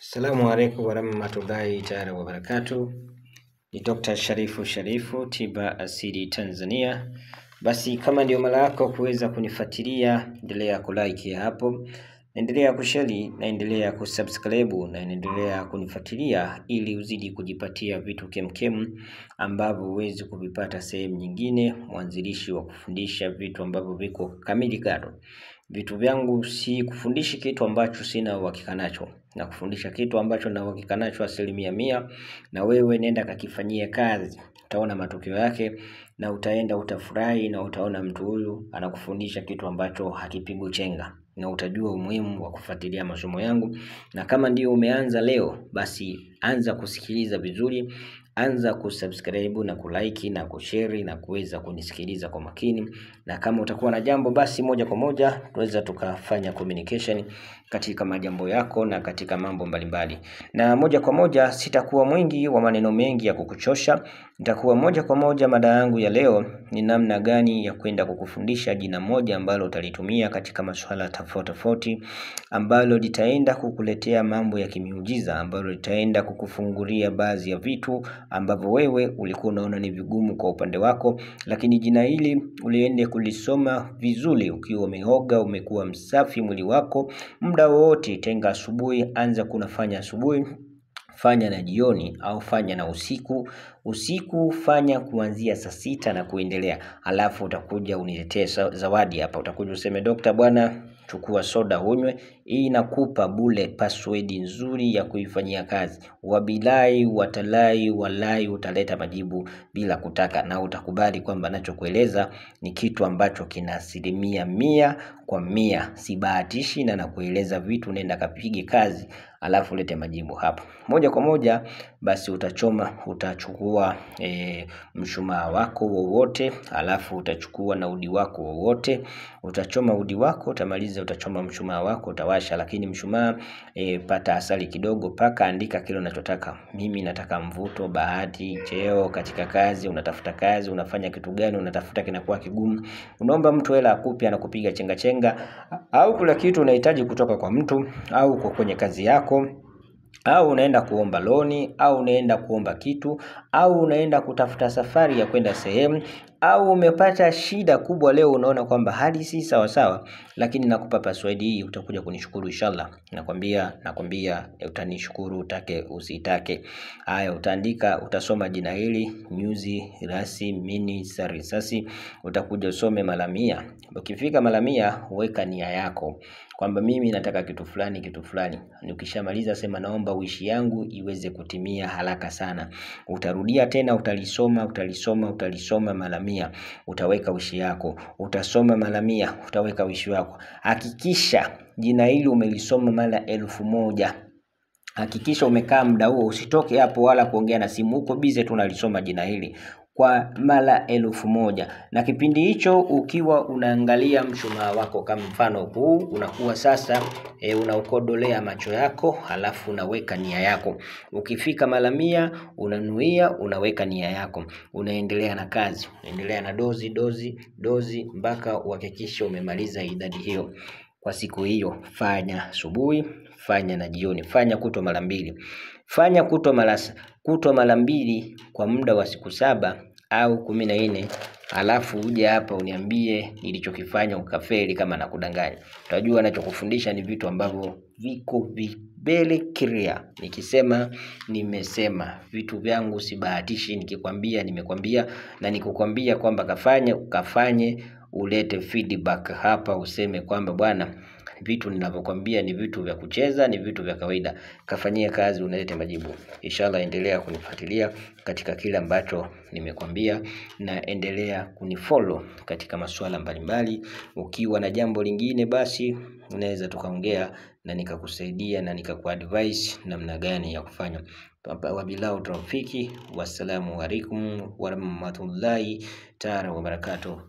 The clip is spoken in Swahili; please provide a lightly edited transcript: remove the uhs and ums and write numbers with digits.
Assalamu alaikum warahmatullahi taala wabarakatuh. Ni Dr. Sharifu Sharifu, Tiba Asili Tanzania. Basi kama ndio mara yako kuweza kunifuatilia, endelea kulike hapo, endelea kushare na endelea kusubscribe na endelea kunifuatilia ili uzidi kujipatia vitu kemkem ambavyo huwezi kuvipata sehemu nyingine. Mwanzilishi wa kufundisha vitu ambavyo viko kamili kado. Vitu vyangu si kufundishi kitu ambacho sina uhakika nacho, na kufundisha kitu ambacho na uhakika nacho 100%, na wewe nenda kakifanyie kazi, utaona matokeo yake na utaenda utafurahi, na utaona mtu huyu anakufundisha kitu ambacho hakipigwi chenga, na utajua umuhimu wa kufuatilia masomo yangu. Na kama ndio umeanza leo, basi anza kusikiliza vizuri, anza kusubscribe na kulike na kushare na kuweza kunisikiliza kwa makini. Na kama utakuwa na jambo, basi moja kwa moja tuweza tukafanya communication katika majambo yako na katika mambo mbalimbali. Na moja kwa moja sitakuwa mwingi wa maneno mengi ya kukuchosha, nitakuwa moja kwa moja. Mada yangu ya leo ni namna gani ya kwenda kukufundisha jina moja ambalo utalitumia katika masuala tofauti tofauti, ambalo litaenda kukuletea mambo ya kimiujiza, ambalo litaenda kukufungulia baadhi ya vitu ambavyo wewe ulikuwa unaona ni vigumu kwa upande wako, lakini jina hili uliende kulisoma vizuri ukiwa umeoga, umekuwa msafi mwili wako. Muda wote tenga asubuhi, anza kunafanya asubuhi, fanya na jioni au fanya na usiku. Usiku fanya kuanzia saa 6 na kuendelea, alafu utakuja uniletee zawadi hapa. Utakuja useme, Dokta bwana, chukua soda unywe. Hii inakupa bure password nzuri ya kuifanyia kazi. Wabilai watalai walai, utaleta majibu bila kutaka, na utakubali kwamba nachokueleza ni kitu ambacho kina 100% kwa 100. Sibahatishi na nakueleza vitu, nenda kapige kazi alafu lete majibu hapa moja kwa moja. Basi utachoma, utachukua mshumaa wako wowote, alafu utachukua na udi wako wowote, utachoma udi wako, utamaliza, utachoma mshumaa wako, utawasha. Lakini mshumaa pata asali kidogo, paka, andika kile unachotaka. Mimi nataka mvuto, bahati, cheo katika kazi. Unatafuta kazi, unafanya kitu gani, unatafuta kinakuwa kigumu, unaomba mtu hela akupe, anakupiga chenga chenga, au kuna kitu unahitaji kutoka kwa mtu au kwa kwenye kazi yako, au unaenda kuomba loni, au unaenda kuomba kitu, au unaenda kutafuta safari ya kwenda sehemu, au umepata shida kubwa leo, unaona kwamba hali si sawa sawa, lakini nakupa password hii, utakuja kunishukuru inshallah. Nakwambia utanishukuru, utake usitake. Haya, utaandika, utasoma jina hili, nyuzi rasi mini sarisasi, utakuja usome mara 100. Ukifika mara 100, weka nia yako kwamba mimi nataka kitu fulani kitu fulani. Ukishamaliza sema naomba wishi yangu iweze kutimia haraka sana. Utarudia tena, utalisoma utalisoma utalisoma mara 100, utaweka wishi yako, utasoma mara 100, utaweka wishi yako. Hakikisha jina hili umelisoma mara 1000. Hakikisha umekaa muda huo, usitoke hapo wala kuongea na simu, uko busy tu unalisoma jina hili kwa mara 1000. Na kipindi hicho ukiwa unaangalia mshumaa wako kama mfano huu, unakuwa sasa unaukodolea macho yako, halafu unaweka nia yako. Ukifika mara 100 unanuia, unaweka nia yako, unaendelea na kazi, unaendelea na dozi dozi dozi mpaka uhakikishe umemaliza idadi hiyo kwa siku hiyo. Fanya asubuhi, fanya na jioni, fanya kutwa mara 2, fanya kutwa mara 2 kwa muda wa siku 7 au 14, alafu uje hapa uniambie nilichokifanya ukafeli kama nakudanganya. Utajua nachokufundisha ni vitu ambavyo viko very clear. Nikisema nimesema, vitu vyangu sibahatishi. Nikikwambia nimekwambia, na nikukwambia kwamba kafanye ukafanye, ulete feedback hapa, useme kwamba bwana, vitu ninavyokuambia ni vitu vya kucheza, ni vitu vya kawaida. Kafanyie kazi, unalete majibu. Inshallah, endelea kunifuatilia katika kile ambacho nimekwambia, na endelea kunifollow katika masuala mbalimbali. Ukiwa na jambo lingine, basi unaweza tukaongea na nikakusaidia na nikakuadvise namna gani ya kufanya. Wabillahi tawfiki, wassalamu alaikum warahmatullahi taala wabarakatuh.